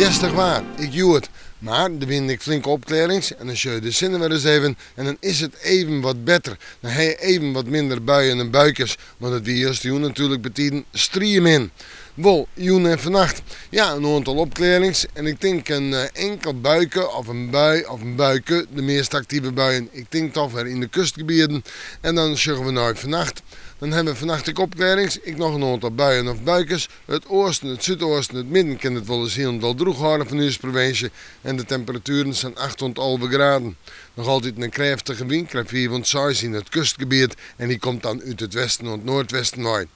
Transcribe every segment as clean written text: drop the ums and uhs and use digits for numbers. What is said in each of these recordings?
Hjerstich waar, ek hjoed. Mar der wienen ek flinke opklearrings en dan sjogge je de sinne wer ris even en dan is it even wat better. Dan ha je even wat minder buien en buikes, want it wie justerjûn natuerlik betiden striemin. Wol, jûn en fannacht, ja, in oantal opklearrings en ik tink in inkel buike of in bui of in buike, de meast aktive buien, ik tink toch wer yn de kustgebieden. En dan sjogge we nei fannacht. Dan hawwe we fannacht ek opklearrings, ek noch in oantal buien of buikes. It oasten, it súdoasten, it midden kin it wolris hielendal drûch hâlde fan ús provinsje en de temperatueren sa'n 8 oant 11 graden. Noch altyd in krêftige wyn, krêft 5 oant 6 yn it kustgebiet en dy komt dan út it westen oant noardwesten wei.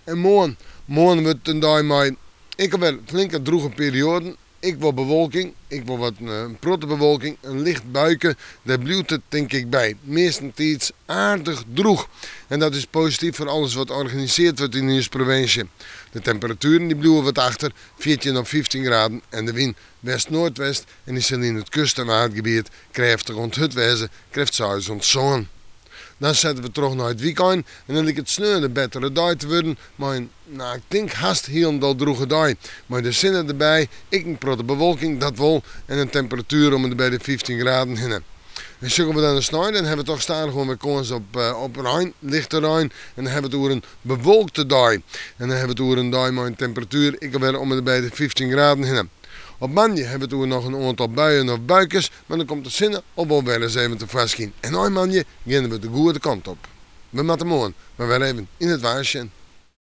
En moarn, moarn wurdt it in dei mei ek alwer flinke drûge perioaden. Ek wol bewolking, ek wol wat in protte bewolking, in licht buike, dêr bliuwt it tink ik by. Meastentiids aardich drûch. En dat is posityf foar alles wat organiseard wurdt yn ús provinsje. De temperatueren dy bliuwe wat achter, 14 of 15 graden en de wyn west-noardwest en dy sil yn it kust en waadgebiet krêftich oant hurd wêze, krêft 6 oant 7. Dan sette we troch nei it wykein en dan liket sneon de bettere dei te wurden mei in, no ik tink hast hielendal drûge dei. Mei de sinne derby, ek in protte bewolking, dat wol, en in temperatuer om en by de 15 graden hinne. En sjogge we dan nei snein, dan hawwe we toch stadichoan wer kâns op, op rein, lichte rein. En dan hawwe we it oer in bewolkte dei. En dan hawwe we it oer in dei mei in temperatuer ek alwer om en by de 15 graden hinne. Op moandei hawwe we it oer noch in oantal buien of buikes, mar dan komt de sinne al wol wer ris even tefoarskyn. En nei moandei geane we de goede kant op. We moatte moarn mar wer even yn it waar sjen.